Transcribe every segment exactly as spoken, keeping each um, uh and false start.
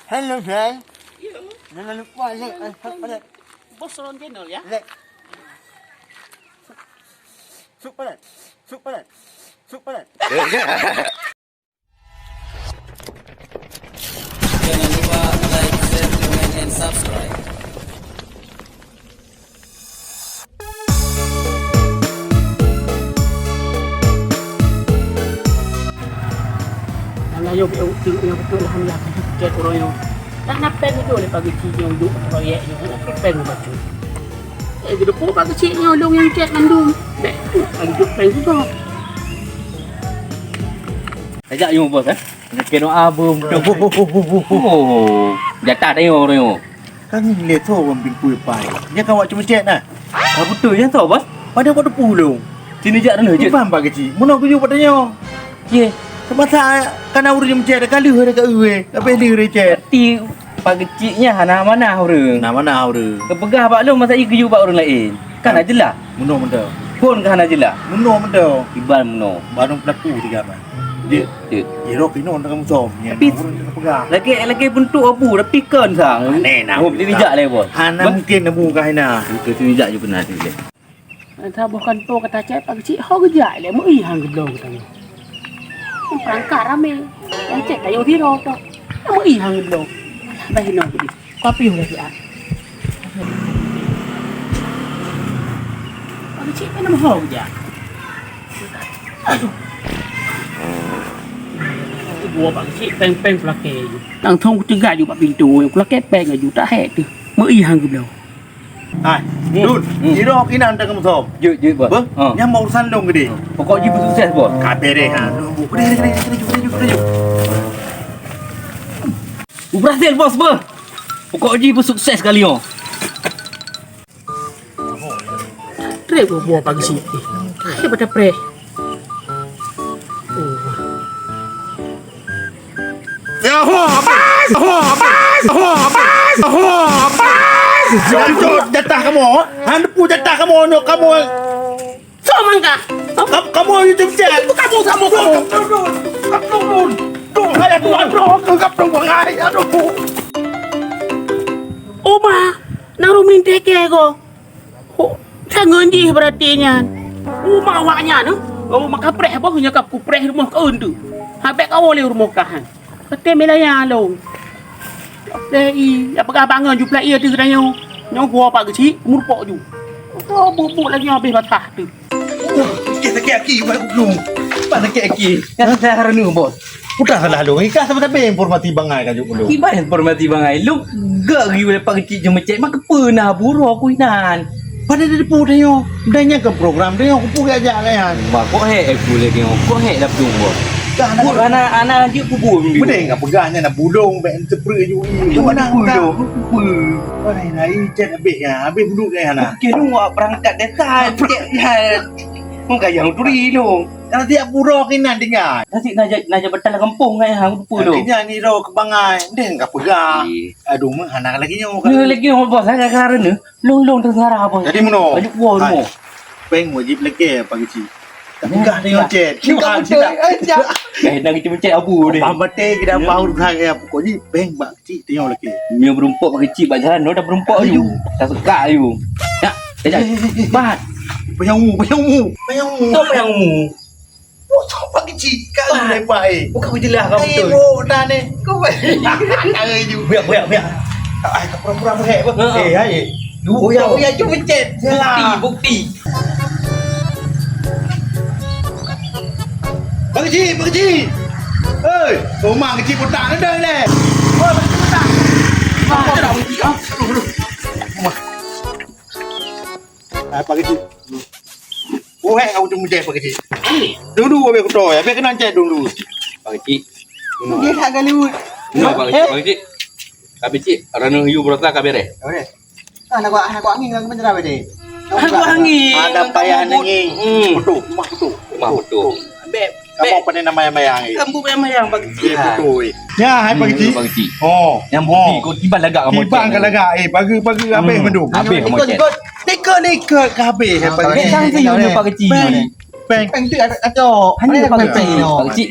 Hello, friend. Jangan lupa like and subscribe. Bos Ron Channel, ya? Like. Subscribe. Subscribe. Subscribe. Jangan lupa like, share, comment, and subscribe. Alah, yo, yo, yo, yo, betul lah, ni aku cek orang yo. Tak nak peng tu oleh pagi cik yang duduk proyek yo, nak peng baca. Eh, dia pun pagi cik yang dong yang cek mandum. Bek tu, pagi tu peng tu. Tajak yo, bos, eh? Nak kena apa? Oh, jatah tengok orang yo. Kan ni le tho orang pingpui pai. Dia kan awak cuma cek nah. Ah, betul ya tho, bos. Pada pada pulung. Sini jak dulu je. Iban bak kecil. Muna kuju pada nyo. Ye. Sebab sa kan urang cek dah kalu dah ka uwe. Habis dia cek. Ti pagi cik nya hana mana urang. Nah, mana urang? Kepeugah bak lôn masa i geuyue bak urang lain. Kan hana jelas. Munoe meudo. Phon ka hana jelas. Munoe meudo. Iban munoe. Baru pelaku tiga man. Dia, dia. Dia rok inoe tengah musom. Tapi urang tengah pegang. Lagi, lagi bentuk abu, tapi kan sang. Aneh nah. Oh, dia bijak lagi, bos. Hana mungkin abu ka hina. Ke sini jak je pernah dia. Entah boh kantor kata cek pagi cik ho gejak le, meu'i hang geubloe kata nyoe. Perangkat ramé. Yang cek kayu tiro tok. Meu'i hang geubloe. Alah, bah inoe jadi. Kopi udah siap. Pagi cik mana ho gejak. Aduh. Gua pagi cik peng-peng pelakée. Langsung kucegat ju bak pintu, pelakée peng aju tak hek tu. Meu'i hang geubloe. Hai, Dun, iro kinan teuka musom. Jeuet, jeuet, bos. Beuh, nyang mau urusan lôn gede. Pokok jih beusukses, bos. Ka bereh ha. Lôn bu. Gede, gede, gede, gede, gede, gede. Berhasil, bos, beuh. Pokok jih beusukses kali nyoe. Trek buah-buah pagi sih. Hai pada preh. Oh. Ya ho, abis. Ho, abis. Ho, abis. Ho, abis. Jatuh jatah kamu. Han depu jatah kamu, nyok kamu. Soe mangkah? Kamu, kamu YouTube channel. Kamu, kamu, kamu. Aduh, aduh, aduh. Aduh, hai, aduh, aduh, aduh, aduh, hai, aduh. Oma, nang rumin teke ko. Ho, sangeun jih berarti nyan. Uma awak nyan, eh? Oh, maka preh apa nyakap ku preh rumoh kau tu. Habek kau oleh rumoh kahan. Kata melaya long. Dei, ya peugah bangun ju plak iya tu katanya. Nyoe gua pak kecil, murpok ju. Oh, bubuk lagi habis batah tu. Wah, sakit-sakit aki, buat aku belum. Pas sakit aki. Kan saya harus bos. Udah salah lu. Ikas sama tapi informasi bangai kan juk lu. Kiban informasi bangai. Lu gak gi oleh pak kecil jemecek mak kepe nah buru aku inan. Pada dia depu dia nyoe. Dah nya ke program dia nyoe, kupu gak jak layan. Bah, kok hek aku lagi nyoe. Kok hek dah belum bos. Dah anak anak anak je kubur. Betul enggak pegang nya nak bulung bek seprek ju. Itu mana bulung. Wah, nah, ini chat habis ya. Habis bulung dia anak. Kira wak perangkat desa. Cek ya. Muka yang turi lu. Kan tiap pura kinan tinggal. Nasi naja naja betal kampung kan hang lupa lu. Kinan ni ro kebangai. Deh enggak pegang. Aduh, meh anak lagi nyoe. Ni lagi nyoe bos, saya karena. Long-long teungarah apa? Jadi meunoe. Banyak buah rumoh. Peng wajib leke pagi ci. Tapi gah tengok chat. Bukan betul. Eh, dah gitu mencet abu ni. Bang bate kita bahu dah ya pokok ji peng bak ci tengok leke. Nyo berumpok bak kecil bak jalan, dah berumpok aju. Dah sekak aju. Nak, dah. Bat. Payang mu, payang mu, payang mu. Kau payang mu. Wah, cok pagi cika lepai. Bukan ku jelas kau betul. Kau balik. Ada ju. Biar, biar, biar. Ai, kau pura-pura berhek apa? Eh, hai. Dua ya, ya cuma pencet. Bukti, bukti. Pagi cik, pagi cik. Hei, rumah kecil kotak ada le. Oh, pagi cik kotak. Wah, ada bukti ah. Aduh, aduh. Hai, pagi cik. Oh, hek kau tu mudeh pagi cik. Dulu habis aku toy, habis kena cek dulu. Pagi cik. Dia tak galut. No, pagi cik, pagi cik. Tapi cik, rana hiu berasa ka bereh. Bereh. Ah, nak buat, nak buat angin dengan kementerian apa tadi? Nak buat angin. Ada payah angin. Hmm. Betul, rumah betul. Rumah betul. Beb. Kamu apa ni nama yang mayang ni? Kamu yang mayang pagi cik. Betul. Ya, hai pagi cik. Pagi cik. Oh. Yang bukti kau tiba lagak kamu. Tiba kan lagak. Eh, pagi-pagi habis mendung. Habis kamu cek. Nikah-nikah ke habis. Pagi cik. Sang si punya pagi cik. Peng. Peng tu ada kacau. Hanya pagi cik. Pagi cik.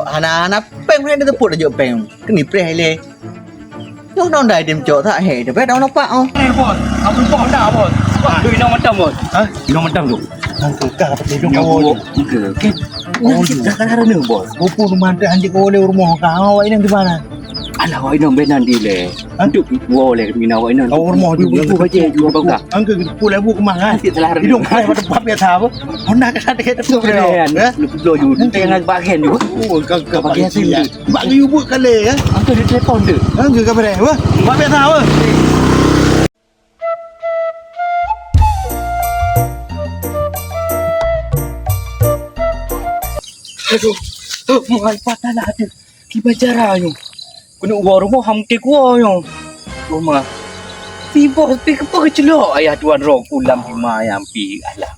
Hana, hana péng, hana teupot tajok péng. Keuneuk preh ilée. Nyoe nong dai dem cok tak, hei, dah beda nampak, oh. Eh, bos. Abang bos dah, bos. Wah, tu inong mantong, bos. Ha? Inong mantong tu. Nang tu kah apa tu? Nyoe, bos. Okey, okey. Oh, iya. Dah kan hari ni, bos. Bupun mantu anjing kau oleh rumah kau, awak inong di mana? Alah, awak inong benan di le. Ha? Untuk gua oleh mina awak inong. Kau rumah tu, buku baca juga bangga. Angka kita pula bu kemah kan? Tidak salah hari. Hidung kau pada bab biasa apa? Honda ke sana kita tu. Ya? Lu belum juga. Tengah bagian juga. Oh, kau kau bagian sini. Bak geuyue buet kalé, ya? Angka di telepon tu. Angka ka beureh, wah. Buat biasa, wah. Aduh, oh, muhai patah lah ada. Kiban cara nyoe. Keuneuk woe rumoh ham teukuwoe nyoe. Ruma. Si bos pi keupeue geuceulok ayah tuan roh kulam hima nyang pi alah.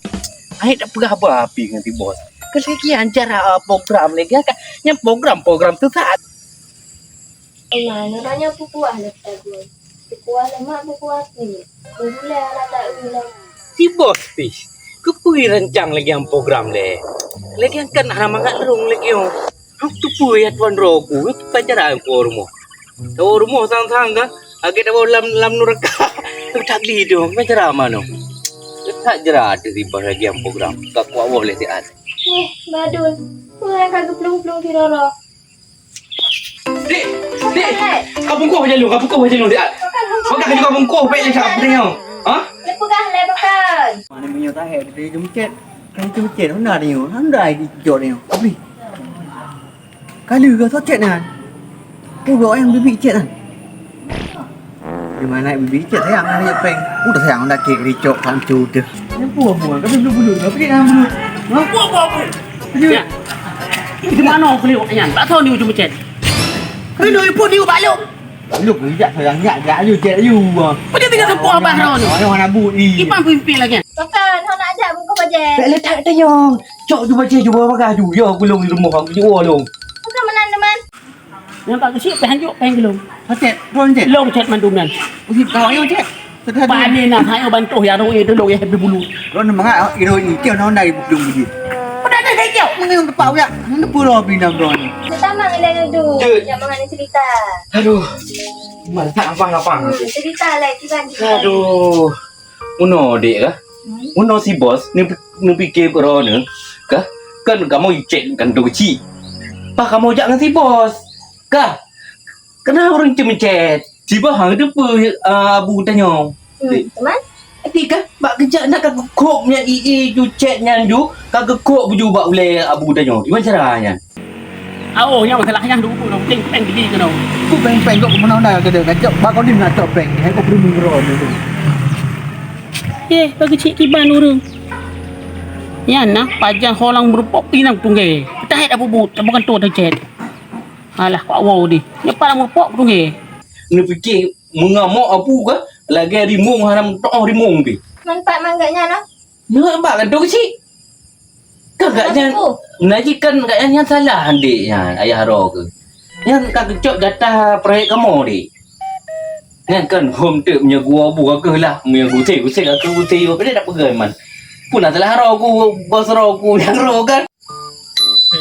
Hai tak peugah haba pi ngon si bos. Keusekian cara program lé gata nyang program-program sesat. Nah, nuranya peukuah lé tagun. Peukuah lé mak peukuah pi. Peuhulai anak tak ulang. Si bos pi. Keupeue rancang lagée nyang program lé. Lagée nyang kan hana mangat lôn lagée nyoe. Hang teupeue ya tuan roh ku, pelajaran ku rumoh. Tawoe rumoh sang-sang ka, agak tawoe lam, lam nuraka. Tak geli tu, macam mana? Tak jerat di bawah lagi yang program. Tak kuat wah leh siat. Eh, Badul. Peue ka geuplong-plong di roro? Dek, dek. Hai. Ka bungkôh baju lu, ka bungkôh baju lu siat. Pakai bungkôh. Pakai baju ka bungkôh, baik leh siat. Ha? Lepas kah, lepas kah. Mana minyak tahe, dia jemput. Kan jemput, mana dia? Anda di jok dia. Abis. Ka lheueh ka soe chat nyan? Peue goe nyang bibi chat nyan? Di mana bibi chat sayang nyan chat péng. Udah sayang dah kek ricok kan cu deh. Nyan peue buat? Tapi bulu-bulu, tapi dia bulu. Ha? Peue buat apa? Dia. Di mana aku lihat nyan? Tak tahu ni ujung chat. Kena ibu ni ubak lu. Lu bijak sayang nyak jak ayu chat ayu. Peue dia tinggal tempoh abah ron. Orang anak bu ni. Ipan pimpin lagi. Pakai, hana ajak bungkus bajai. Tak letak tayong. Cok ju bajai ju bawa bagah ju. Ya, gulung di rumah aku ju lom. Bukan menang teman. Nyang tak keuchik peh hanjok peh gulung. Chat, ron chat. Long chat mandum nyan. Uji kau yang chat. Pak ni nak saya bantu ya rong itu long ya happy bulu. Ron mangat iro ni kau nak nak ibu belum biji. Pada ada saya kau. Mengayung tepat ya. Mana pula pinang ron ni? Sama dengan dulu. Yang mengenai cerita. Aduh. Mantap apa lapang. Hmm, cerita lah kita. Aduh. Uno dek kah? Hmm. Uno si bos ni, ni pikir ro ni kah? Kan kamu cek kan tu kecil. Pas kamu jak ngan si bos kah? Kenapa orang cemecet? Si bos hang tu pun uh, abu tanya. Hmm, teman? Tapi kah bak kejak nak ka kekop nya i i ju cek nyan ju ka kekop buju bak ulai abu tanya. Di mana cara nyan? Aoh, nyan masalah nyan dulu tu, peng-peng gigi kena. Ku peng-peng kok kemana dah kata kacau bak kau ni nak cok peng. Hai kau perlu mengeroh tu. Eh, bagi cik kiban urang. Nyan nah pajan holang meurupok inang tunggai. Tahet abu but, bukan tu tajet. Alah, kok wow di. Nyepa lam meurupok tunggai. Ni fikir mengamok abu kah? Lagi rimong haram toh rimong pi. Manfaat mangganya lah. Nyoe bak kantô keuchik. Kan gak nyan, na jih kan gak nyan, nyan salah dek nyan, ayah ro ke. Nyan ka geucok jatah proyek kamoe dek. Nyan kan hom teuk meunyoe gua bu ka keuh lah, meunyoe gusé, gusé ka keuh gusé, padahai tak peugah man. Pun na salah ro ku, bos ro ku nyang ro kan. Pi,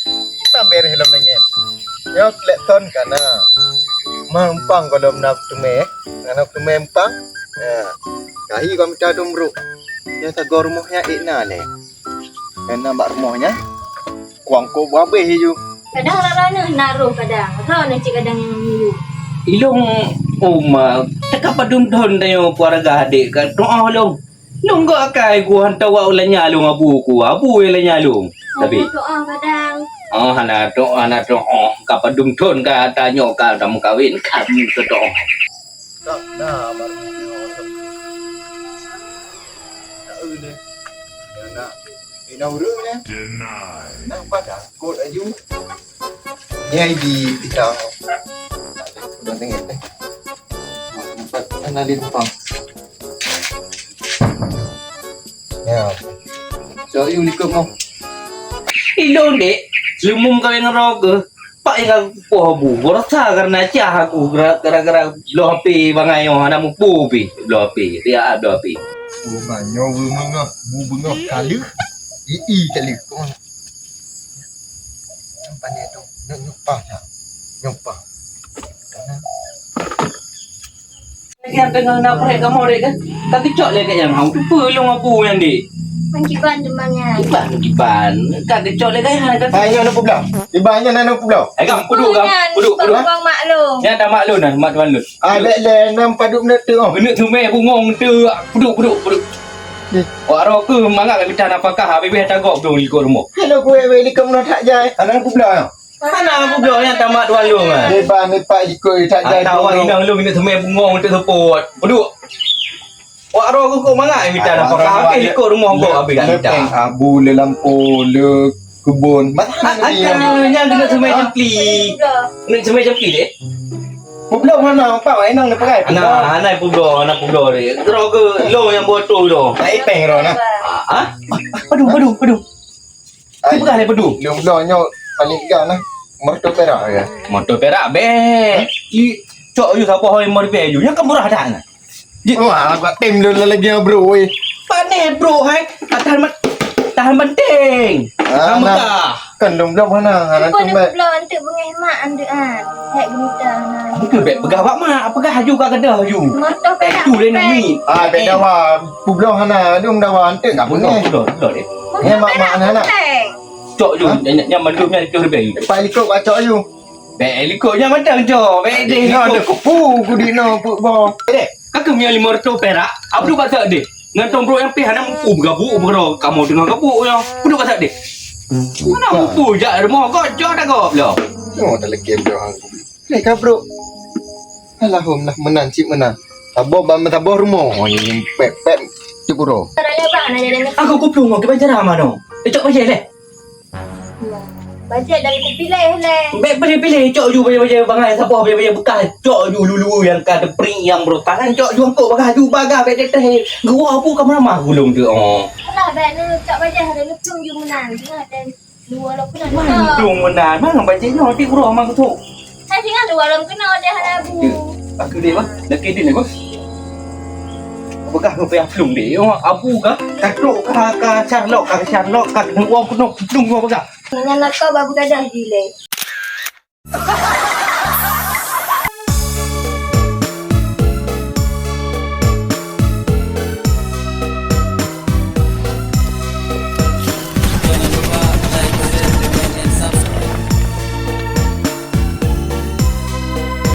kita bereh lom nangèn. Nyoe klek ton kana. Meumpang goh lom na teumé, na teumé empang. Ya. Kahi gom ta dum bruk. Nyoe sagoe rumoh nyan ék na lé. Kana bak rumoh nyan. Kuang kok babéh ju. Kadang rara neuh na roh kadang. Roh neuh cit kadang nyang ngiyu. Ilong uma, teuka padum thon tanyoe keluarga adék ka doa long. Lôn gok akai ku hantom wak ulanya lôn abu ku, abu ulanya lôn. Tapi doa kadang. Oh, hana trok, hana trok. Oh, ka padum thon ka tanyoe ka tameukawen, ka meukeudong. Tak na baru. Tak ada. Nak, nak urut ni. Nak pada kot aju. Ni I D kita. Udah tengok deh. Tempat mana di tempat. Ya. Cok yu likot mo. Ilôn dek, leumo meukawen ngon droe keuh. Pak nyang ka kupoh bu, beurasa kareuna cah aku gara-gara bloe H P bangai nyoe hana mupu pih bloe H P, riak bloe H P. Oh, banyoe bu beungoh, bu beungoh ka lheueh. I, i ka lheueh. Nyoe pandai tu, nyoe, nyoe pah dah. Nyoe pah. Kanan. Lagèe nyang teungoh na proyek kamoe dek kan? Ka geucok lé gayang hau tu peulong abu nyan dek. Meukiban teuma nyan. Kiban, kiban. Ka geucok lé gayang kan? Hai, nyoe na peubloe. Kiban nyan na peubloe. Hai, gam, peuduek, gam. Peuduek, peuduek. Bang maklum. Nyan dah maklum nyan, mak tuan lôn. Ah, lé, lé, nam padub na teu oh. Keuneuk teumé bungong teu. Peuduek, peuduek, peuduek. Wak roh keuh mangat bak mita nafakah, habéh-habéh tagok dong likot rumoh. Hana kuwék-wék likot rumoh that jai. Hana peubloe nyoe. Hana peubloe nyan tamat dua lôn, ah. Leubeh nipat likot that jai. Atawa inong lôn keuneuk teumé bungong untuk seupôt. Peuduek. Wak roh keuh mangat mita nafakah, habéh likot rumoh gok habéh dak mita. Abu le lampôh, le keubon. Masa hana nyan keuneuk teumé jempli. Keuneuk teumé jempli deh. Peubloe hana, pak, inong ni peugah. Hana, hana peubloe, hana peubloe deh. Droe keuh lôn nyang buat tu lôn. Tak ipeng roh nah. Ah? Padum, padum, padum. Ai. Peugah lé padum. Lôn bloe nyoe paling gah nah. Moto perak ya. Moto perak bèk. I cok yu saboh hôi mor bèk yu. Nyang ka murah dah nah. Wah, agak tim lôn lagi bro weh. Panéh bro hai. Tahan ban-, tahan banting. Ah, tahan nah. Megah. Kan lôn bloe hana, hana Pun tu bèk. Bloe untuk bengeh mak andeuan. Hek gemita na. Itu bèk peugah bak mak, peugah aju ka keudeh aju. Moto perak. Tu lé nami. Ah, bèk dawa. Peubloe hana, dum dawa anteuk ka peugah. Peubloe, peubloe deh. Nyan mak, mak aneuk-aneuk. Cok ju, nyan, nyan mandum nyan likot ribèe. Pat likot bak cok ju. Bèk likot nyan mantong cok, bèk deh. Nyoe ada kupu ku di no put bo. Deh, ka keu mia lima ratus perak, abdu batak deh. Ngan tong bro M P hana mupu beugabuk beugaro kamoe teungoh gabuk nyoe. Peuduek batak deh. Mana mupu jak rumoh kok cok dak kok belom. Nyoe dah lagi bro. Leh ka bro. Alhamdulillah meunan cit meunan. Saboh ban saboh rumoh. Oh, ni pep pep cit bro. Aku kuplueng ke bacara mano. Eh, cok bajèe leh. Bajèe dan kupiléh leh. Bèk piléh-piléh, cok ju bajèe-bajèe bangai saboh bajèe-bajèe beukah, cok ju lulu nyang ka teupring nyang beureutangan, cok ju angkot bagah ju bagah bèk teuh. Geuwoe pu ka meurama gulong tu oh. Alah bèk nu cok bajèe ada neuplueng ju meunan. Tengah dan Dua lapan mantong meunan, mangat bajèe nyoe di uroe mang tu. Hai singan dua lapan kena ada hana abu. Aku deh bah, lagi deh bah. Peugah keu payah plueng deh. Oh, abu ka, ka trok ka, ka Charlotte, ka Charlotte, ka keuneuk wong keunoe plueng nyoe peugah. Nyan lakoe babu gadah jileh.